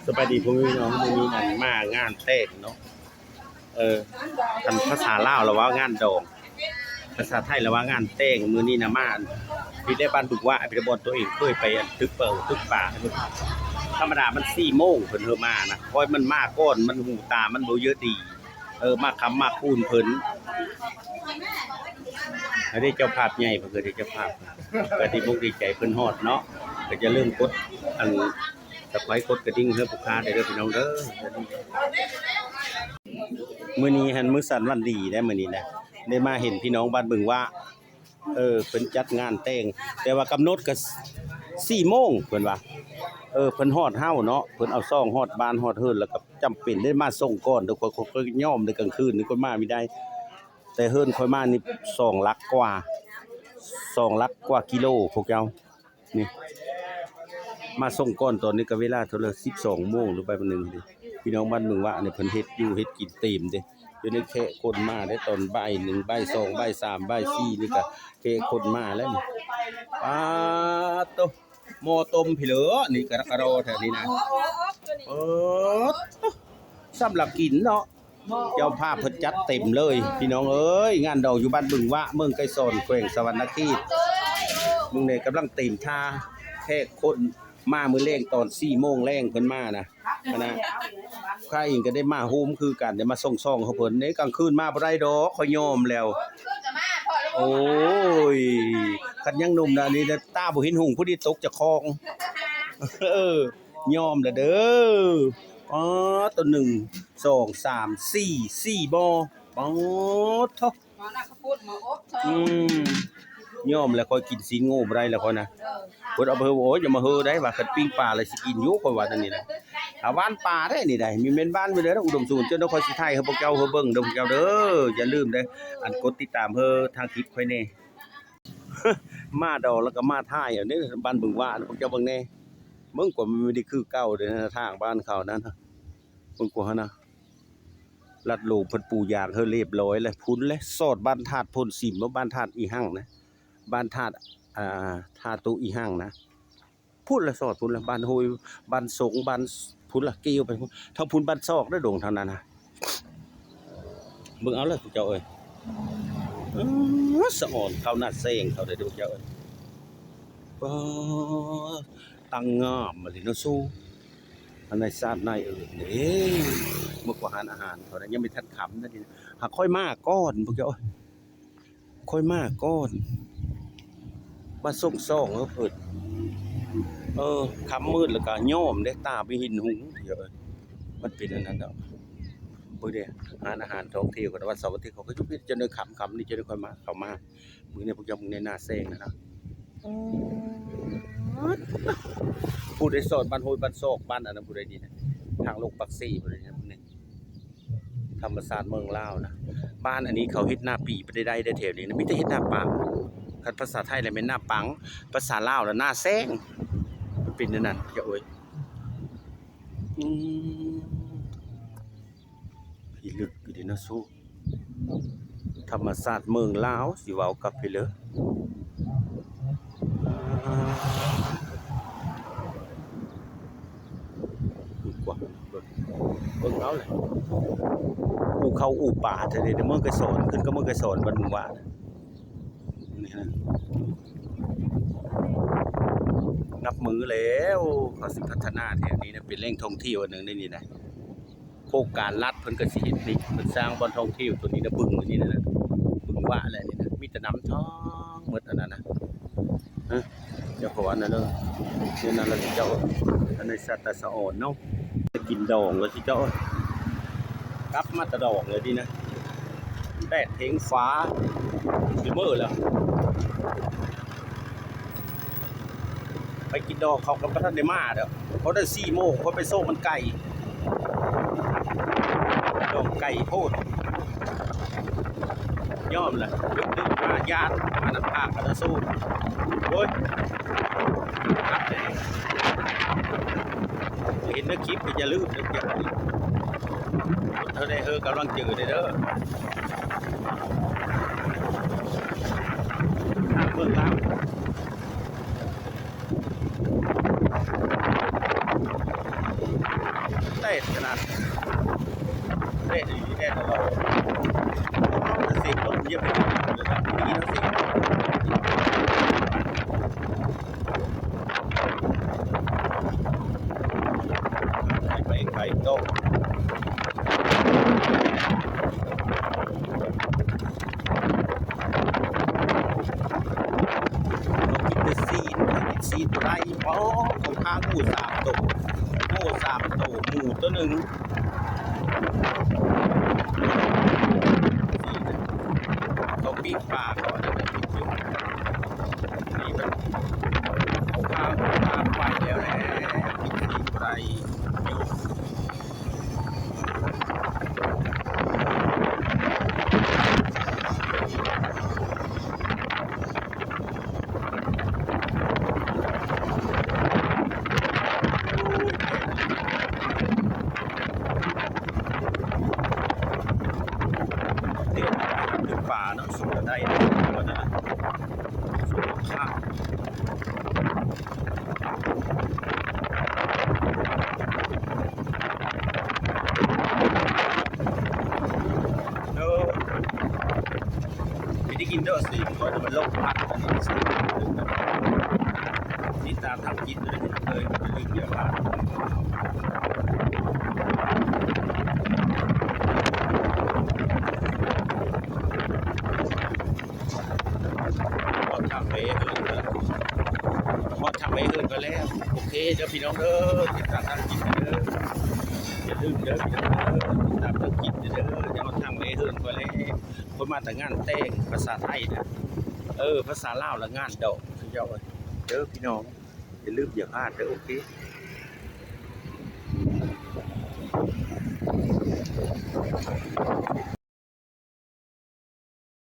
ສະບາຍດີພໍ່ແມ່ພີ່ນ້ອງ ມື້ນີ້ນັ້ນມາງານແຕ່ງເນາະ ເອີ ຄັນພາສາລາວລະວ່າງານດອງ ພາສາໄທລະວ່າງານແຕ່ງ ມື້ນີ້ນະມາຢູ່ໃນບ້ານບຶງຫວາ ເປັນບ່ອນຕົວເອງເຄີຍໄປອັນຕຶກເປີຕຶກປາ ທຳມະດາມັນສີ່ໂມງເພິ່ນເຮີມານະ ຂ້ອຍມັນມາກ່ອນ ມັນຫູຕາມັນບໍ່ເຍາະດີ ເອີ ມາຄ່ຳມາຄູນເພິ່ນ ອັນນີ້ເຈົ້າພາບໃຫຍ່ເພິ່ນ ເອີ ເຈົ້າພາບ ກະດີອົກດີໃຈເພິ່ນຮອດເນາະ ກະຢ່າລືມກົດອັນ ສະໄຄຣບ໌ ກົດກະດິ່ງໃຫ້ພວກຂ້າໄດ້ເດີພີ່ນ້ອງເດີ. ມື້ນີ້ຫັ້ນມື້ສັນວັນດີໄດ໋ ມື້ນີ້ນະ ໄດ້ມາເຫັນພີ່ນ້ອງບ້ານບຶງຫວາ ເອີ ເພິ່ນຈັດງານແຕ່ງ ແຕ່ວ່າກຳນົດກະສີ່ໂມງເພິ່ນວ່າ ເອີ ເພິ່ນຮອດເຮົາເນາະ ເພິ່ນເອົາຊອງຮອດບ້ານຮອດເຮືອນ ແລ້ວກະຈຳເປັນໄດ້ມາສົ່ງກ່ອນ ຂ້ອຍ ຂ້ອຍ ຂ້ອຍຍອມໃນກາງຄືນນີ້ ຂ້ອຍມາບໍ່ໄດ້ ແຕ່ເຮືອນຂ້ອຍມານີ້ສອງຫຼັກກວ່າ ສອງຫຼັກກວ່າກິໂລພວກເຈົ້າ. ນີ້ ມາສົ່ງກ່ອນ ຕອນນີ້ກະເວລາເທົ່າໃດ ສິບສອງໂມງຫຼືບ່າຍໜຶ່ງເດ ພີ່ນ້ອງບ້ານບຶງຫວານີ້ເພິ່ນເຮັດຢູ່ເຮັດກິນເຕັມເດ ຈົນໄດ້ແຂກຄົນມາໄດ້ຕອນບ່າຍໜຶ່ງ ບ່າຍສອງ ບ່າຍສາມ ບ່າຍສີ່ນີ້ກະແຂກຄົນມາແລ້ວນີ້ ປາດໂຕ ໝໍ້ຕົ້ມພີ້ເລີ ນີ້ກະກະລໍແທ້ນີ້ນະ ເອີ ສຳລັບກິນເນາະ. ເຈົ້າພາບເພິ່ນຈັດເຕັມເລີຍພີ່ນ້ອງເອີຍ ງານດອງຢູ່ບ້ານບຶງຫວາ ເມືອງໄກສອນ ແຂວງສະຫວັນນະເຂດ ເບິ່ງແດ່ກຳລັງເຕັມທ່າ ແຂກຄົນມາມື້ແລງຕອນສີ່ໂມງແລງເພິ່ນມານະ ຄະນະ ຂ້າເອງກະໄດ້ມາໂຮມຄືກັນ ໄດ້ມາສົ່ງຊອງເຂົາເພິ່ນເດ້ ກາງຄືນມາບໍ່ໄດ້ດອກ ຂ້ອຍຍອມແລ້ວ ໂອ້ຍ ຄັນຍັງໜຸ່ມນະ ອັນນີ້ຕາບໍ່ເຫັນຮຸ່ງ ຜູ້ດີຕົກຈາກຄອງ ເອີ ຍອມແລ້ວເດີ ອໍ ໂຕໜຶ່ງ ສອງ ສາມ ສີ່ ສີ່ບໍ່ ປາດໂທ້ ອືມ ຍອມແລ້ວ ຂ້ອຍກິນຊີ້ນງົວບໍ່ໄດ້ແລ້ວຂ້ອຍນະ ເພິ່ນເອົາໄປເຮີ ໂອ້ຍ ຢ່າມາເຮີໄດ໋ວ່າ ຄັນປີ້ງປາແລ້ວຊິກິນຢູ່ ຂ້ອຍວ່າແນວນີ້ນະ ຖ້າຫວ່ານປາໄດ໋ນີ້ໄດ໋ ມີແມ່ນຫວ່ານໄປເລີຍນະ ອຸດົມສູນ ເຈົ້າ ດຽວຂ້ອຍຊິຖ່າຍໃຫ້ພວກເຈົ້າເຮີເບິ່ງເດີ ພວກເຈົ້າເດີ ຢ່າລືມເດີ ອັນກົດຕິດຕາມເຮີທາງຄລິບຂ້ອຍແດ່ ມາດອກແລ້ວກະມາຖ່າຍເອົາເດີ ບ້ານບຶງຫວາ ພວກເຈົ້າເບິ່ງແດ່ ເບິ່ງກວ່າມັນມີໄດ້ຄືເກົ່າເດີ ທາງບ້ານເຂົານັ້ນ ເບິ່ງກວ່າຫັ້ນນະ ລັດໂລງເພິ່ນປູຢາງເຮີລຽບຮ້ອຍແລ້ວ ພຸ້ນແຫຼະ ສອດບ້ານທາດໂພນສິມ ບໍ່ ບ້ານທາດອີ່ຫຍັງນະ ບ້ານທາດ ອ່າ ທາຕຸອີ່ຫຍັງນະ ພຸ້ນລະ ສອດພຸ້ນລະ ບ້ານໂຮຍ ບ້ານສົງ ບ້ານພຸ້ນລະ ກ່ຽວໄປພຸ້ນ ທາງພຸ້ນບ້ານຊອກເດີ ດົງທາງນັ້ນນະ ເບິ່ງເອົາເລີຍພວກເຈົ້າເອີຍ ເອີ ສະອອນເຂົ້າໜ້າແຊງເຂົາເດີພວກເຈົ້າເອີຍ ປາດ ຕັ້ງງາມມາເລີຍເນາະສູ ອັນໃນຊາດໃນເອີຍເດ້ ເບິ່ງກວ່າຮ້ານອາຫານເຂົານະ ຍັງບໍ່ທັນຄ່ຳນະ ຫາກຂ້ອຍມາກ່ອນພວກເຈົ້າເອີຍ ຂ້ອຍມາກ່ອນ ມາສົ່ງຊອງໃຫ້ເພິ່ນ ເອີ ຄ່ຳມືດແລ້ວກະຍອມເດ້ ຕາບໍ່ເຫັນຮຸ່ງ ເອີ ມັນເປັນອັນນັ້ນດອກ ເບິ່ງເດ້ ຮ້ານອາຫານທ່ອງທ່ຽວ ວັນເສົາວັນອາທິດເຂົາກະຢຸດ ຈົນໄດ້ຄ່ຳ ຄ່ຳນີ້ຈຶ່ງໄດ້ຄ່ອຍມາ ເຂົ້າມາ ມື້ນີ້ພວກເຈົ້າເບິ່ງໃນໜ້າແຊງນະ ຜູ້ໃດສອດບ້ານໂຮຍ ບ້ານຊອກ ບ້ານອັນນັ້ນ ຜູ້ໃດນີ້ນະ ທາງລົງປາກເຊ ຜູ້ໃດນີ້ ທຳມະຊາດເມືອງລາວນະ ບ້ານອັນນີ້ເຂົາເຮັດນາປີບໍ່ໄດ້ໄດ້ແຖວນີ້ນະ ມີແຕ່ເຮັດນາປັງ ຄັນພາສາໄທລະແມ່ນນາປັງ ພາສາລາວລະນາແຊງ ມັນເປັນແນວນັ້ນ ເຈົ້າເອີຍ ອືມ ພິລຶກຢູ່ເດເນາະສູ ທຳມະຊາດເມືອງລາວ ຊິເວົ້າກັບພີ້ເລີ ກວ້າງ ເບິ່ງ ເບິ່ງເອົາແຫຼະ ອູເຂົ້າອູປາແທ້ເດ ເມືອງໄກສອນ ຂຶ້ນກັບເມືອງໄກສອນ ບ້ານບຶງຫວາ ນີ້ນະ ນັບມື້ແລ້ວ ເຂົາຊິພັດທະນາແຖວນີ້ນະ ເປັນແຫຼ່ງທ່ອງທ່ຽວອັນໜຶ່ງໃນນີ້ນະ ໂຄງການລັດເພິ່ນກະຊິເຮັດນີ້ ເພິ່ນສ້າງບ່ອນທ່ອງທ່ຽວໂຕນີ້ນະ ບຶງອັນນີ້ນະ ບຶງຫວາແຫຼະນີ້ນະ ມີແຕ່ນ້ຳທອງໝົດອັນນັ້ນນະ ຮະ ເຈົ້າຂອງອັນນັ້ນເດີ ເຈົ້ານັ້ນລະເຈົ້າ ອັນໃນສັດຕາສະອອນເນາະ ໄປກິນດອງລະຊິເຈົ້າ ກັບມາແຕ່ດອງເລີຍນີ້ນະ ແດດເທັງຟ້າ ຊິເມີແລ້ວ ໄປກິນດອງເຂົາກະບໍ່ທັນໄດ້ມາເດີ ເຂົາໄດ້ສີ່ໂມງ ຂ້ອຍໄປສົ່ງມັນໄກ ດອງໄກໂພດ ຍອມລະ ດຶກໆມາຢ້ານ ມານຳພາກັນນະສູ້ ໂອ້ຍ ຄັກແທ້ ເຫັນໃນຄລິບກະຢ່າລືມເດີ ເທົ່າໃດເຮີກຳລັງເຈີໄດ້ເດີ ເບິ່ງຕາມ. ດຂະໜາດ ແດດອີ່ຫຼີ ແດດຕະຫຼອດ ເສງລົດຢຽບໄປ ໄດ້ຍິນສຽງ ໄປ ໄປ ໄປຕໍ່ ກິນແຕ່ຊີ້ນ ກິນຊີ້ນບໍ່ໄດ້ ໂອ້ ເຂົາຂ້າງໝູສາມໂຕ ໝູສາມໂຕ ໝູໂຕໜຶ່ງ ຊີ້ນ ເຂົາປີ້ງປາ ເຂົາອັນນັ້ນ ນີ້ແບບ ເຂົາຂ້າງ ຂ້າງໄປແລ້ວແຫຼະ ກິນຊີ້ນບໍ່ໄດ້. ເປັນປາເນາະ ສຸກກະໄດ້ ສຸກກະໄດ້ ສຸກກະໄດ້. ເດີ ວິທີກິນເດີ ຊິ ກ່ອນຈະມາລົງພັກ ຕິດຕາມທຳກິນເດີ ເດີ ຢ່າລືມຢ່າພາດ ຮອດທາງໄປເຮືອນ ຮອດທາງໄປເຮືອນຂ້ອຍແລ້ວ. ໂອເຄເດີພີ່ນ້ອງເດີ ຕິດຕາມທາງກິນເດີ ຢ່າລືມເດີພີ່ນ້ອງເດີ ຕິດຕາມທາງກິນເດີ ຮອດທາງໄປເຮືອນຂ້ອຍແລ້ວ. ຂ້ອຍມາແຕ່ງານແຕ່ງ ພາສາໄທນະ ເອີ ພາສາລາວລະງານດອກ ສຸດຍອດເດີພີ່ນ້ອງ ຢ່າລືມຢ່າພາດເດີ ໂອເຄ.